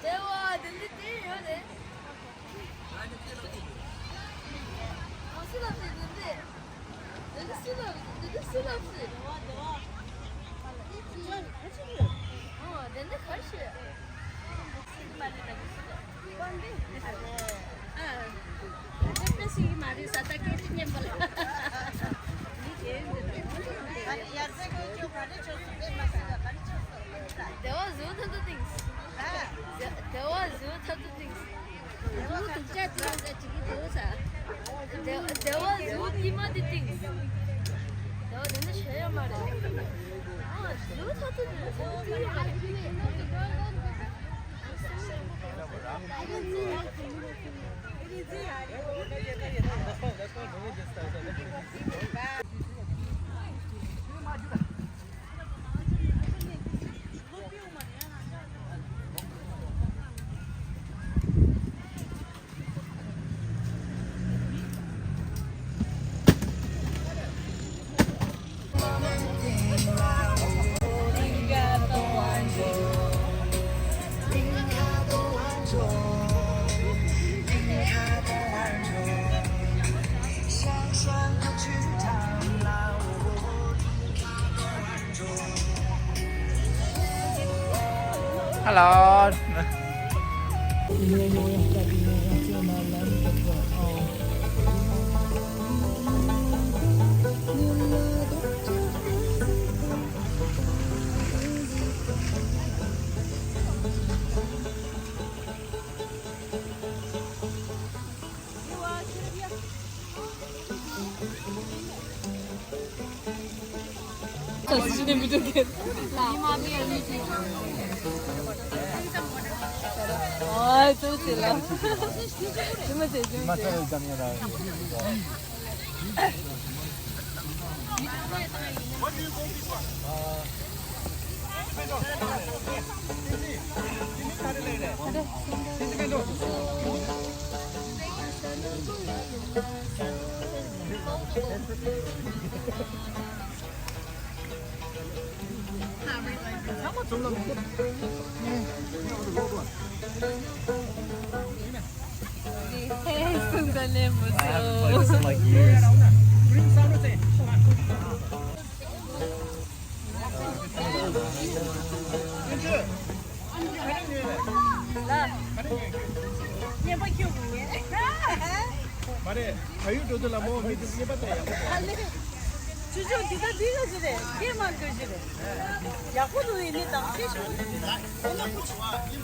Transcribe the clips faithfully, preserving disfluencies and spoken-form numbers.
དེ་བ་དེ་འདི་དེ་ཡོད་རེད། ཨ་སི་ལབ་དེ་དེ་འདི། དེ་འདི་སི་ལབ་དེ་འདི་སི་ལབ་དེ། ཨོ་དེ་འདི་གར་ཤི། དེ་བ་ཟུ་ཐ་ཐུ་ཏིང་སི། དེ་བ་ཟུ་ཐ་ཐུ་ཏིང་སི། ཟུ་དུག་ཅག་ཏིང་སི་ཅིག་གི་དེ་བ་ས། དེ་དེ་བ་ཟུ་ཏི་མ་ཏི་ཏིང་སི། དེ་བ་དེ་ནི་ཤེས་ཡོད་མ་རེད། ཨ་ཟུ་ཐ་ཐུ་ཏིང་སི་ཟུ་ཏི་ཡོད་མ་རེད། Hello. མ་རེད། ད་ཡུལ་འགྲོ་དུས་ལ་མོ་མི་དེ་ཉེས་པ་དེ་ཡག་པོ་འདུག་ཨ་ལེ། ཆུ་ཆུ་འདི་ད་འདི་ག་ཞིག་རེད། སྐྱེས་མ་དགོས་ཞིག་རེད། ཡག་པོ་འདུག་ཡིན་ནི་དང་ཤེས་ཤོག་ཨོ། ཞིམ་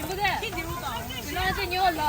པོ་དེ། ཁྱི་འདི་རུ་དང་། ཁྱི་ནང་ཚེ་ཉོ་ལ།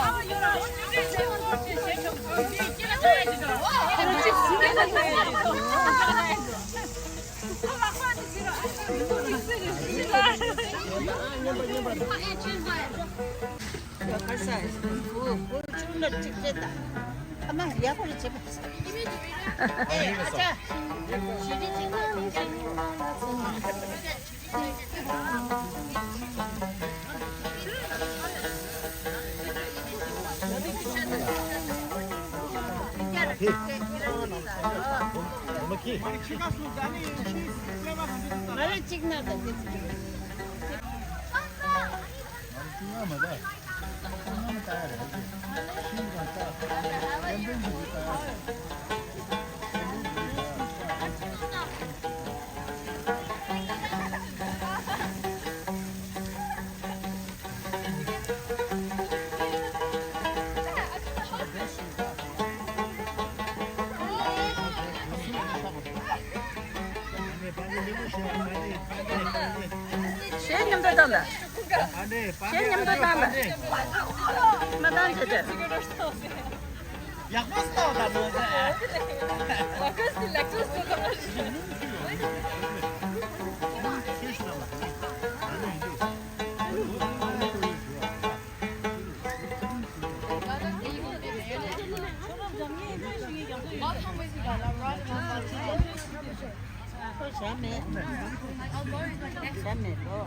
གཞས་མཉམ་དུ་བཏང་དང་། གཞས་མཉམ་དུ་བཏང་དང་། མ་བཏང་བྱས་བྱས། ཡག་པོ་སྟོན་དང་ནོ་ཟེར། ལ་ཀོ་སི་ལ་ཀོ་སི་ལ་ཀོ་སི། ཞྭ་མེད། ཞྭ་མེད་དོ།